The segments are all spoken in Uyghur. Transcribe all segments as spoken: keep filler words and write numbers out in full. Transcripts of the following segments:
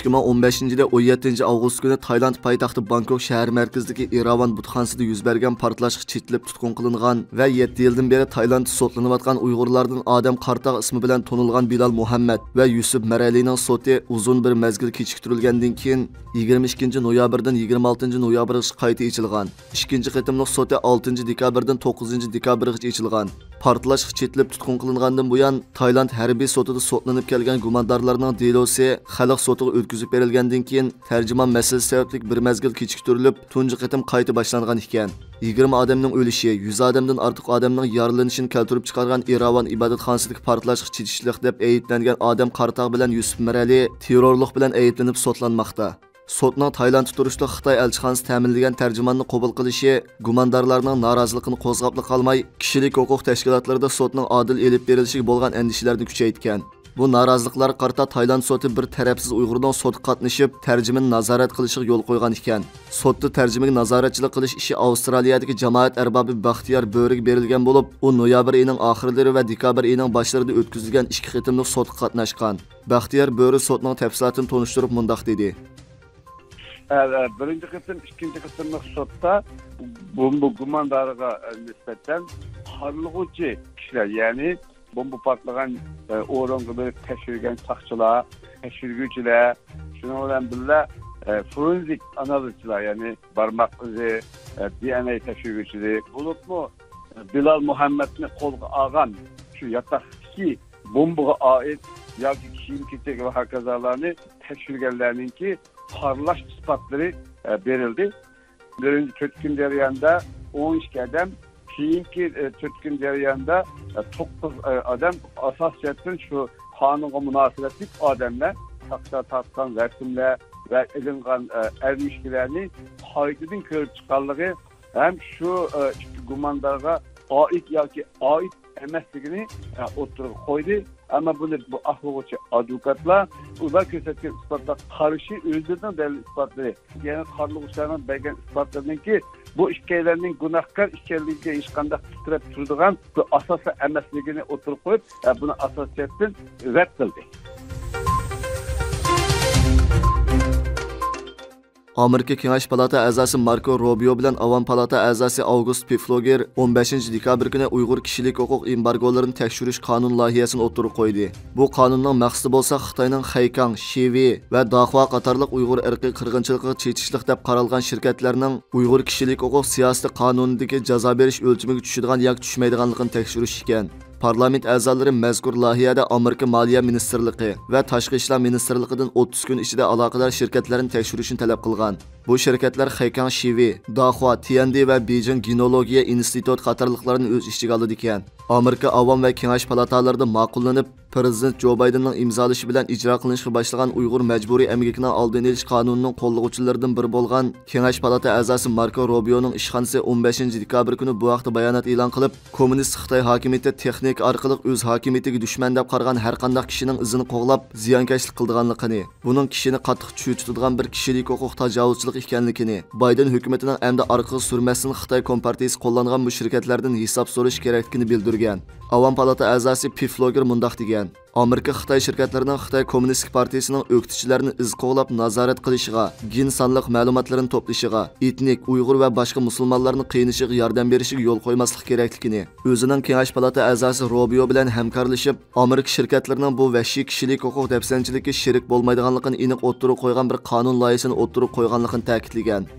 ئىككى مىڭ ئون بەشىنچى يىلى ئون يەتتىنچى ئاۋغۇست كۈنى تايلاند پايتەختى بانكوك شەھەر مەركىزىدىكى ئىراۋان بۇتخانىسىدا يۈز بەرگەن پارتلاشقا چېتىلىپ تۇتقۇن قىلىنغان ۋە يەتتە يىلدىن بېرى تايلاندتا سوتلىنىۋاتقان ئۇيغۇرلاردىن ئادەم قارتاغ ئىسمى بىلەن تونۇلغان بىلال مۇھەممەد ۋە يۈسۈپ مەرەلىنىڭ سوتى ئۇزۇن بىر مەزگىل كېچىكتۈرۈلگەندىن كېيىن، يىگىرمە ئىككىنچى نويابىردىن يىگىرمە ئالتىنچى نويابىرغىچە قايتا ئېچىلغان. ئىككىنچى قېتىملىق سوتى ئالتىنچى دېكابىردىن توققۇزىنچى دېكابىرغىچە ئېچىلغان. پارتلاشقا چېتىلىپ تۇتقۇن قىلىنغاندىن بۇيان، تايلاند ھەربىي سوتىدا سوتلىنىپ كەلگەن گۇماندارلارنىڭ دېلوسى خەلق سوتىغا ئۆتكۈزۈپ بېرىلگەندىن كېيىن، تەرجىمان مەسىلىسى سەۋەبلىك بىر مەزگىل كېچىكتۈرۈلۈپ، تۇنجى قېتىم قايتا باشلانغان ئىكەن. يىگىرمە ئادەمنىڭ ئۆلۈشى، يۈز ئادەمدىن ئارتۇق ئادەمنىڭ يارىلىنىشىنى كەلتۈرۈپ چىقارغان ئىراۋان ئىبادەتخانىسىدىكى پارتلاشقا چېتىشلىق دەپ ئەيىبلەنگەن ئادەم قارتاغ بىلەن يۈسۈپ مەرەلى تېررورلۇق بىلەن ئەيىبلىنىپ سوتلانماقتا. سوتنىڭ تايلاندتا تۇرۇشلۇق خىتاي ئەلچىخانىسى تەمىنلىگەن تەرجىماننى قوبۇل قىلىشى گۇماندارلارنىڭ نارازىلىقىنى قوزغاپلا قالماي، كىشىلىك ھوقۇق تەشكىلاتلىرىدا سوتنىڭ ئادىل ئېلىپ بېرىلىشىگە بولغان ئەندىشىلەرنى كۈچەيتكەن. بۇ نارازىلىقلارغا قارىتا تايلاند سوتى بىر تەرەپسىز ئۇيغۇرنىڭ سوتقا قاتنىشىپ، تەرجىمىنى نازارەت قىلىشىغا يول قويغان ئىكەن. سوتتا تەرجىمىگە نازارەتچىلىك قىلىش ئىشى ئاۋسترالىيەدىكى جامائەت ئەربابى بەختىيار بۆرىگە بېرىلگەن بولۇپ، ئۇ نويابىر ئېيىنىڭ ئاخىرلىرى ۋە دېكابىر ئېيىنىڭ باشلىرىدا ئۆتكۈزۈلگەن ئىككى قېتىملىق سوتقا قاتناشقان. بەختىيار بۆرى سوتنىڭ تەپسىلاتىنى تونۇشتۇرۇپ مۇنداق دېدى. ئە، ئە، بىرىنچى قېتىم، ئىككىنچى قېتىملىق سوتتا بومبا گۇماندارىغا، ئە، نىسبەتەن قارىلىغۇچى كىشىلەر، يەنى بومبا پارتلىغان، ئە، ئورۇنغا بېرىپ تەكشۈرگەن ساقچىلار، تەكشۈرگۈچىلەر، شۇنىڭ بىلەن بىللە، ئە، فورېنزىك ئانالىزچىلار، يەنى بارماق ئىزى، ئە، دى ئېن ئەي تەكشۈرگۈچىلىرى بولۇپمۇ، ئە، بىلال مۇھەممەدنى قولغا ئالغان شۇ ياتاقتىكى بومبىغا ئائىت ياكى كىيىم-كېچەك ۋە ھاكازالارنى تەكشۈرگەنلەرنىڭكى قارىلاش ئىسپاتلىرى، ئە، بېرىلدى. بىرىنچى تۆت كۈن جەريانىدا ئون ئىككى ئادەم، كېيىنكى، ئە، تۆت كۈن جەريانىدا، ئە، توققۇز، ئە، ئادەم ئاساسىي جەھەتتىن شۇ قانۇنغا مۇناسىۋەتلىك ئادەملەر، ساقچىلار تارتقان رەسىملەر ۋە ئېلىنغان، ئە، ئەرمىشكىلەرنى قايتىدىن كۆرۈپ چىققانلىقى ھەم شۇ، ئە، ئىككى گۇماندارغا ئائىت ياكى ئائىت ئەمەسلىكىنى، ئە، ئوتتۇرىغا قويدى. ئەمما بۇنى بۇ ئاقلىغۇچى ئادۋوكاتلار ئۇلار كۆرسەتكەن ئىسپاتلارغا قارشى ئۆزلىرىنىڭ دەلىل ئىسپاتلىرى، يەنى قارىلىغۇچىلارنىڭ بەرگەن ئىسپاتلىرىنىڭكى بۇ ئىككىيلەننىڭ گۇناھكار ئىكەنلىكىگە ھېچقانداق پىترەپ تۇرىدىغان بىر ئاساسلىق ئەمەسلىكىنى ئوتتۇرىغا قويۇپ، ئە، بۇنى ئاساسىي جەھەتتىن رەت قىلدى. ئامېرىكا كېڭەش پالاتا ئەزاسى ماركو روبىيو بىلەن ئاۋام پالاتا ئەزاسى ئاۋگۇست پېفلوگېر ئون بەشىنچى دېكابىر كۈنى ئۇيغۇر كىشىلىك ھوقۇق ئېمبارگولىرىنى تەكشۈرۈش قانۇن لايىھەسىنى ئوتتۇرىغا قويدى. بۇ قانۇننىڭ مەقسىتى بولسا خىتاينىڭ خەيكاڭ، شىۋې ۋە داخۇا قاتارلىق ئۇيغۇر ئىرقىي قىرغىنچىلىقىغا چېتىشلىق دەپ قارالغان شىركەتلەرنىڭ ئۇيغۇر كىشىلىك ھوقۇق سىياسىتى قانۇنىدىكى جازا بېرىش ئۆلچىمىگە چۈشىدىغان ياكى چۈشمەيدىغانلىقىنى تەكشۈرۈش ئىكەن. پارلامېنت ئەزالىرى مەزكۇر لايىھەدە ئامېرىكا مالىيە مىنىستىرلىقى ۋە تاشقى ئىشلار مىنىستىرلىقىدىن ئوتتۇز كۈن ئىچىدە ئالاقىدار شىركەتلەرنى تەكشۈرۈشنى تەلەپ قىلغان. بۇ شىركەتلەر خېكاڭ شىۋې، داخۇا، تيەندې ۋە بېيجىڭ گېنولوگىيە ئىنستىتۇتى قاتارلىقلارنى ئۆز ئىچىگە ئالىدىكەن. ئامېرىكا ئاۋام ۋە كېڭەش پالاتالىرىدا ماقۇللىنىپ، پىرېزىدېنت جو بايدېننىڭ ئىمزالىشى بىلەن ئىجرا قىلىنىشقا باشلىغان ئۇيغۇر مەجبۇرىي ئەمگىكىنىڭ ئالدىنى ئېلىش قانۇنىنىڭ قوللىغۇچىلىرىدىن بىرى بولغان كېڭەش پالاتا ئەزاسى ماركو روبىيونىڭ ئىشخانىسى ئون بەشىنچى دېكابىر كۈنى بۇ ھەقتە بايانات ئېلان قىلىپ، كوممۇنىست خىتاي ھاكىمىيىتى تېخنىكا ئارقىلىق ئۆز ھاكىمىيىتىگە دۈشمەن دەپ قارىغان ھەرقانداق كىشىنىڭ ئىزىنى قوغلاپ، زىيانكەشلىك قىلىدىغانلىقىنى، بۇنىڭ كىشىنى قاتتىق چۆچۈتىدىغان بىر كىشىلىك ھوقۇق تاجاۋۇزچىلىقى ئىكەنلىكىنى، بايدېن ھۆكۈمىتىنىڭ ئەمدى ئارقىغا سۈرمەستىن خىتاي كومپارتىيىسى قوللانغان بۇ شىركەتلەردىن ھېساب سورىشى كېرەكلىكىنى بىلدۈرگەن. ئاۋام پالاتا ئەزاسى پېفلوگېر مۇنداق دېگەن: ئامېرىكا خىتاي شىركەتلىرىنىڭ خىتاي كوممۇنىستىك پارتىيىسىنىڭ ئۆكتىچىلەرنى ئىز قوغلاپ نازارەت قىلىشىغا، گېن سانلىق مەلۇماتلىرىنى توپلىشىغا، ئېتنىك، ئۇيغۇر ۋە باشقا مۇسۇلمانلارنى قىينىشىغا ياردەم بېرىشىگە يول قويماسلىق كېرەكلىكىنى، ئۆزىنىڭ كېڭەش پالاتا ئەزاسى روبىيو بىلەن ھەمكارلىشىپ، ئامېرىكا شىركەتلىرىنىڭ بۇ ۋەھشىي كىشىلىك ھوقۇق دەپسەندىچىلىككە شېرىك بولمايدىغانلىقىنى ئېنىق ئوتتۇرىغا قويغان بىر قانۇن لايىھەسىنى ئوتتۇرىغا قويغانلىقىنى تەكىتلىگەن.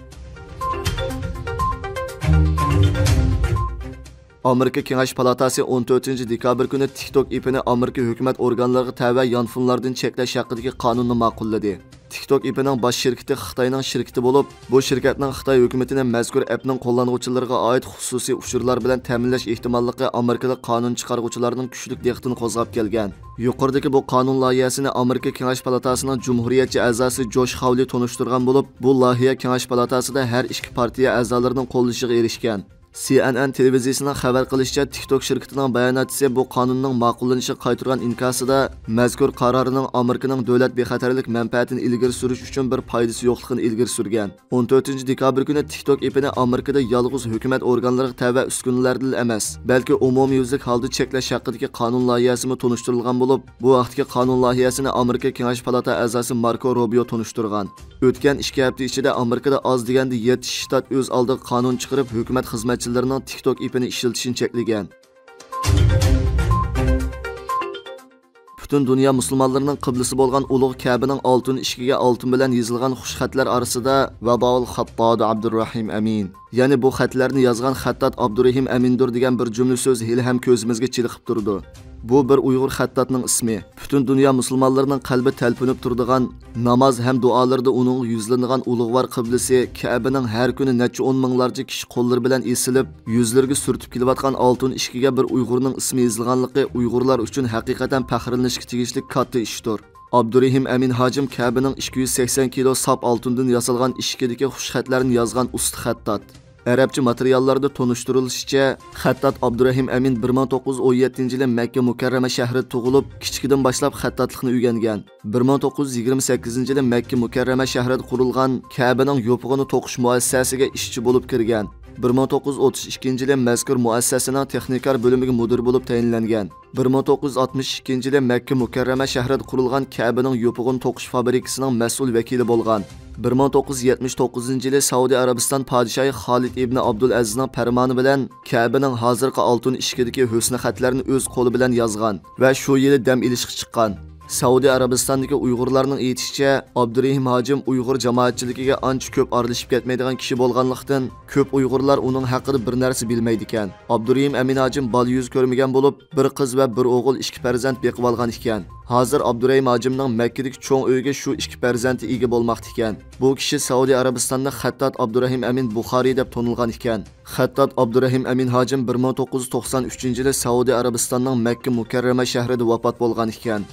ئامېرىكا كېڭەش پالاتاسى ئون تۆتىنچى دېكابىر كۈنى تىك توك ئېپىنى ئامېرىكا ھۆكۈمەت ئورگانلىرىغا تەۋە يانفونلاردىن چەكلەش ھەققىدىكى قانۇننى ماقۇللىدى. تىك توك ئېپىنىڭ باش شىركىتى خىتاينىڭ شىركىتى بولۇپ، بۇ شىركەتنىڭ خىتاي ھۆكۈمىتىنى مەزكۇر ئەپنىڭ قوللانغۇچىلىرىغا ئائىت خۇسۇسىي ئۇچۇرلار بىلەن تەمىنلەش ئېھتىماللىقى ئامېرىكىلىق قانۇن چىقارغۇچىلارنىڭ كۈچلۈك دىققىتىنى قوزغاپ كەلگەن. يۇقىرىدىكى بۇ قانۇن لايىھەسىنى ئامېرىكا كېڭەش پالاتاسىنىڭ جۇمھۇرىيەتچى ئەزاسى جوش خاۋلى تونۇشتۇرغان بولۇپ، بۇ لايىھە كېڭەش پالاتاسىدا ھەر ئىككى پارتىيە ئەزالىرىنىڭ قوللىشىغا ئېرىشكەن. سى ئېن ئېن تېلېۋىزىيىسىنىڭ خەۋەر قىلىشىچە، تىك توك شىركىتىنىڭ باياناتچىسى بۇ قانۇننىڭ ماقۇللىنىشىغا قايتۇرغان ئىنكاسىدا مەزكۇر قارارنىڭ ئامېرىكىنىڭ دۆلەت بىخەتەرلىك مەنپەئەتىنى ئىلگىرى سۈرۈش ئۈچۈن بىر پايدىسى يوقلۇقىنى ئىلگىرى سۈرگەن. ئون تۆتىنچى دېكابىر كۈنى تىك توك ئېپىنى ئامېرىكىدا يالغۇز ھۆكۈمەت ئورگانلىرىغا تەۋە ئۈسكۈنىلەردىلا ئەمەس، بەلكى ئومۇميۈزلۈك ھالدا چەكلەش ھەققىدىكى قانۇن لايىھەسىمۇ تونۇشتۇرۇلغان بولۇپ، بۇ ھەقتىكى قانۇن لايىھەسىنى ئامېرىكا كېڭەش پالاتا ئەزاسى ماركو روبىيو تونۇشتۇرغان. ئۆتكەن ئىككى ھەپتە ئىچىدە ئامېرىكىدا ئاز دېگەندە يەتتە شتات ئۆز ئالدىغا قانۇن چىقىرىپ، ھۆكۈمەت خىزمەتچىلىرىنىڭ تىك توك ئېپىنى ئىشلىتىشىنى چەكلىگەن. پۈتۈن دۇنيا مۇسۇلمانلىرىنىڭ قىبلىسى بولغان ئۇلۇغ كەبىنىڭ ئالتۇن ئىشىكىگە ئالتۇن بىلەن يېزىلغان خۇش خەتلەر ئارىسىدا ۋەباۋۇل خاتتاد ئابدۇررەھىم ئەمىن، يەنى بۇ خەتلەرنى يازغان خەتتات ئابدۇرەھىم ئەمىندۇر دېگەن بىر جۈملە سۆز ھېلىھەم كۆزىمىزگە چېلىقىپ تۇرىدۇ. بۇ بىر ئۇيغۇر خەتتاتنىڭ ئىسمى. پۈتۈن دۇنيا مۇسۇلمانلىرىنىڭ قەلبى تەلپۈنۈپ تۇرىدىغان، ناماز ھەم دۇئالىرىدا ئۇنىڭغا يۈزلىنىدىغان ئۇلۇغۋار قىبلىسى كەبىنىڭ ھەر كۈنى نەچچە ئون مىڭلارچە كىشى قوللىرى بىلەن ئېسىلىپ، يۈزلىرىگە سۈرتۈپ كېلىۋاتقان ئالتۇن ئىشىكىگە بىر ئۇيغۇرنىڭ ئىسمى يېزىلغانلىقى ئۇيغۇرلار ئۈچۈن ھەقىقەتەن پەخىرلىنىشكە تېگىشلىك كاتتا ئىشتۇر. ئابدۇرېھىم ئەمىن ھاجىم كەبىنىڭ ئىككى يۈز سەكسەن كىلو ساپ ئالتۇندىن ياسالغان ئىشىكىدىكى خۇش خەتلەرنى يازغان ئۇستا خەتتات. ئەرەبچە ماتېرىياللاردا تونۇشتۇرۇلۇشىچە، خەتتات ئابدۇرېھىم ئەمىن بىر مىڭ توققۇز يۈز ئون يەتتىنچى يىلى مەككە مۇكەررەمە شەھىرىدە تۇغۇلۇپ، كىچىكىدىن باشلاپ خەتتاتلىقنى ئۆگەنگەن. بىر مىڭ توققۇز يۈز يىگىرمە سەككىزىنچى يىلى مەككە مۇكەررەمە شەھىرىدە قۇرۇلغان كەبىنىڭ يوپۇقىنى توقۇش مۇئەسسەسىگە ئىشچى بولۇپ كىرگەن. بىر مىڭ توققۇز يۈز ئوتتۇز ئىككىنچى يىلى مەزكۇر مۇئەسسەسىنىڭ تېخنىكار بۆلۈمىگە مۇدىر بولۇپ تەيىنلەنگەن. بىر مىڭ توققۇز يۈز ئاتمىش ئىككىنچى يىلى مەككە مۇكەررەمە شەھىرىدە قۇرۇلغان كەبىنىڭ يوپۇقىنى توقۇش فابرىكىسىنىڭ مەسئۇل ۋەكىلى بولغان. بىر مىڭ توققۇز يۈز يەتمىش توققۇزىنچى يىلى سەئۇدى ئەرەبىستان پادىشاھى خالىد ئىبنى ئابدۇلئەزىزنىڭ پەرمانى بىلەن كەبىنىڭ ھازىرقى ئالتۇن ئىشىكىدىكى ھۆسنى خەتلەرنى ئۆز قولى بىلەن يازغان ۋە شۇ يىلى دەم ئېلىشقا چىققان. سەئۇدى ئەرەبىستاندىكى ئۇيغۇرلارنىڭ ئېيتىشىچە، ئابدۇرېھىم ھاجىم ئۇيغۇر جامائەتچىلىكىگە ئانچە كۆپ ئارىلىشىپ كەتمەيدىغان كىشى بولغانلىقتىن، كۆپ ئۇيغۇرلار ئۇنىڭ ھەققىدە بىر نەرسە بىلمەيدىكەن. ئابدۇرېھىم ئەمىن ھاجىم بالا يۈز كۆرمىگەن بولۇپ، بىر قىز ۋە بىر ئوغۇل ئىككى پەرزەنت بېقىۋالغان ئىكەن. ھازىر ئابدۇرېھىم ھاجىمنىڭ مەككىدىكى چوڭ ئۆيىگە شۇ ئىككى پەرزەنتى ئىگە بولماقتا ئىكەن. بۇ كىشى سەئۇدى ئەرەبىستاندا خەتتات ئابدۇرېھىم ئەمىن بۇخارىي دەپ تونۇلغان ئىكەن. خەتتات ئابدۇرېھىم ئەمىن ھاجىم بىر مىڭ توققۇز يۈز توقسان ئۈچىنچى يىلى سەئۇدى ئەرەبىستاننىڭ مەككە مۇكەررەمە شەھىرىدە ۋاپات بولغان ئىكەن.